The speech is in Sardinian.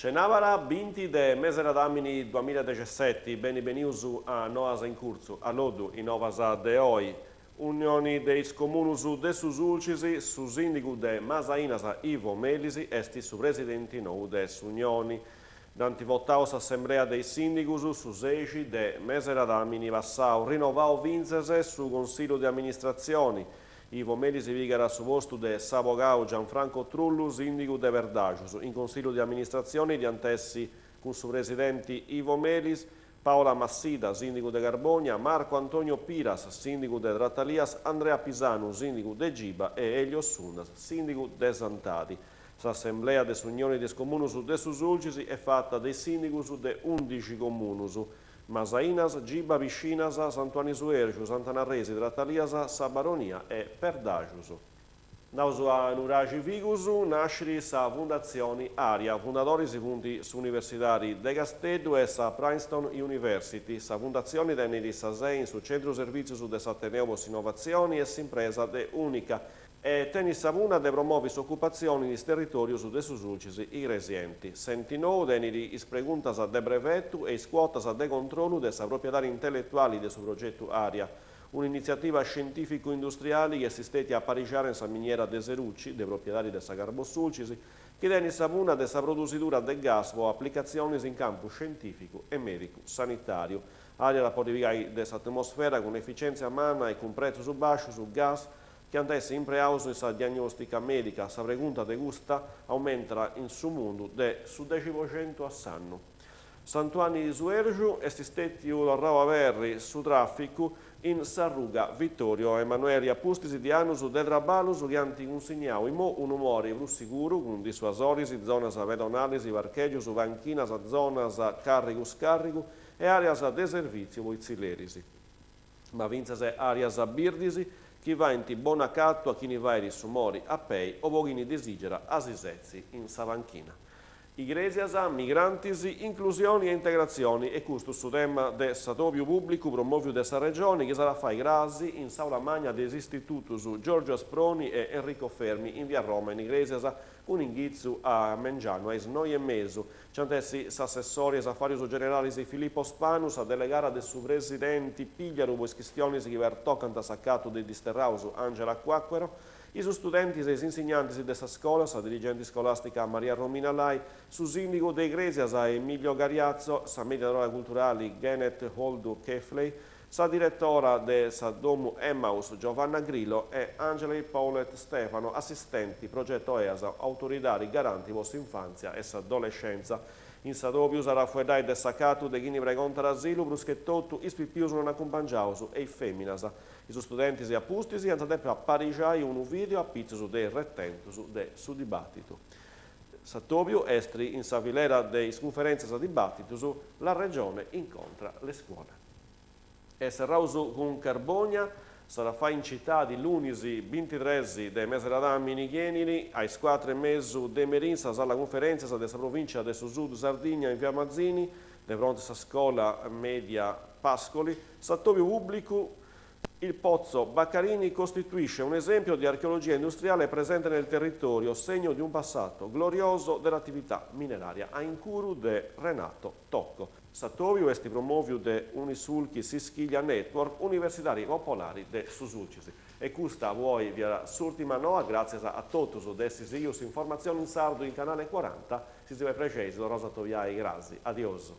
Cenàbara binti de Meseradàmini duamiladexeseti, beni benius a Noas in Curtzu, alloddu is novas de oi. Unioni de is Comunus de su Sulcis, su sìndigu de Masainas Ivo Melis est su presidenti nou de s'Unioni. Dd'ant votau s'assemblea de is sìndigus su sexi de Meseradàmini passau, rinnovau fintzes su Consillu de Amministratzioni. Ivo Melis pigat su postu de s'abogau Gianfranco Trullu, sìndigu de Perdaxus. In Consillu de Amministratzioni ddi ant essi cun su presidenti Ivo Melis, Paola Massida, sìndigu de Carbònia, Marco Antonio Piras, sìndigu de Tratalias, Andrea Pisanu, sìndigu de Giba e Elio Sundas, sìndigu de Santadi. S'assemblea de s'Unioni de is Comunus de su Sulcis est fata de is sìndigus de undixi comunus, Masainas, Giba, Piscinas, Santu 'Anni Suergiu, Sant'Anna Arresi, Tratalias, Sa Baronia e Perdaxus. Andaus a Nuraxi Figus, nascit sa Fundatzioni Aria. Fundadoris funt s'Universidadi de Casteddu e sa Princeton University. Sa fundatzioni tenit sa sei in su Centru Servìtzius de s'Ateneu po s'Innovatzioni e s'Impresa de Unica e tenit sa punna de promovi s'ocupatzioni in is territòrius de su Sulcis Igresienti. S'enti nou tenit is preguntas de brevetu e is cuotas de controllu de sa propiedadi intelletuali de su progetu Aria. Un'initziativa scientìficu-industriali chi est stètia aparixada in sa miniera de Seruci, de propiedadi de sa Carbosulcis, chi tenit sa punna de sa produsidura de gas po aplicatzionis in campu scientìficu e mèdicu-sanitàriu. Aria at a podi pigai de s'atmosfera cun eficèntzia manna e cun prètzius bàscius gas chi ant a essi impreaus in sa diagnòstica mèdica. Sa pregunta de custa aumentat in su mundu de su 10% a s'annu. Santu 'Anni Suergiu est stètiu torrau a aberri su tràficu in s'arruga Vittorio Emanuele a pustis de annus de traballus chi ant cunsignau imoi unu mori prus siguru cun dissuasoris, zonas pedonalis, parchègius, panchinas, zonas càrrigu-scàrrigu e àreas de servìtziu po is tzilleris. Ma fintzas àreas birdis chi faint bonu acatu a chini fait su mori a pei o po chini disigerat a si setzi in sa panchina. Igrèsias, migrantis, inclusioni e integratzioni, e custu su tema de s'atòbiu pùblicu promòviu de sa Regioni chi s'at a fai cras in s'Aula Magna de is Istitutus Giorgio Asproni e Enrico Fermi in via Roma in Igrèsias cun inghitzu a mengianu a is noi e mesu. Nci ant essi s'assessori a is afàrius generalis Filippo Spanu, sa delegara de su presidenti Pigliaru po is chistionis chi pertocant s'acatu de is disterraus Angela Quacquero, is studentis e is insignantis de sa scola, sa dirigenti scolàstica Maria Romina Lai, su sìndigu de Igrèsias Emilio Gariazzo, sa mediadora culturali Genet Holdu Kefley, sa diretora de sa Domu Emmaus Giovanna Grillo e Angela Paulet Stefano, assistenti progeto EASA, autoridadi garanti po s'infàntzia e s'adolescentza. In s'adòbiu s'at a fueddai de s'acatu de chini pregontat asilu prus che totu is pipius non acumpangiaus e is fèminas. Is studentis a pustis ant a depi aparixai unu vìdeu a pitzus de is retentus de su dibàtitu. S'atòbiu est in sa filera de is cunferèntzias dibàtitus La Regione incontra le scuole. E serraus cun Carbònia, s'at a fai in citadi lunis bintitres de Meseradàmini chi 'enit a is cuatru e mesu de merì in sa sala cunferèntzias de sa Provìncia de su Sud Sardigna in via Mazzini, de fronte sa scola mèdia Pascoli, s'atòbiu pùblicu Il Pozzo Baccarini costituisce un esempio di archeologia industriale presente nel territorio, segno di un passato glorioso dell'attività mineraria, a incuru de Renato Tocco. S'atòbiu est promòviu de Unisulcis Ischiglia Network, Universidadi Popolari de su Sulcis. E custa po oi fiat s'ùrtima noa, gràtzias a totus de essi sighiu s'informatzioni in sardu in Canale 40, si si fait prexei si torraus a atobiai crasi. Adiosu.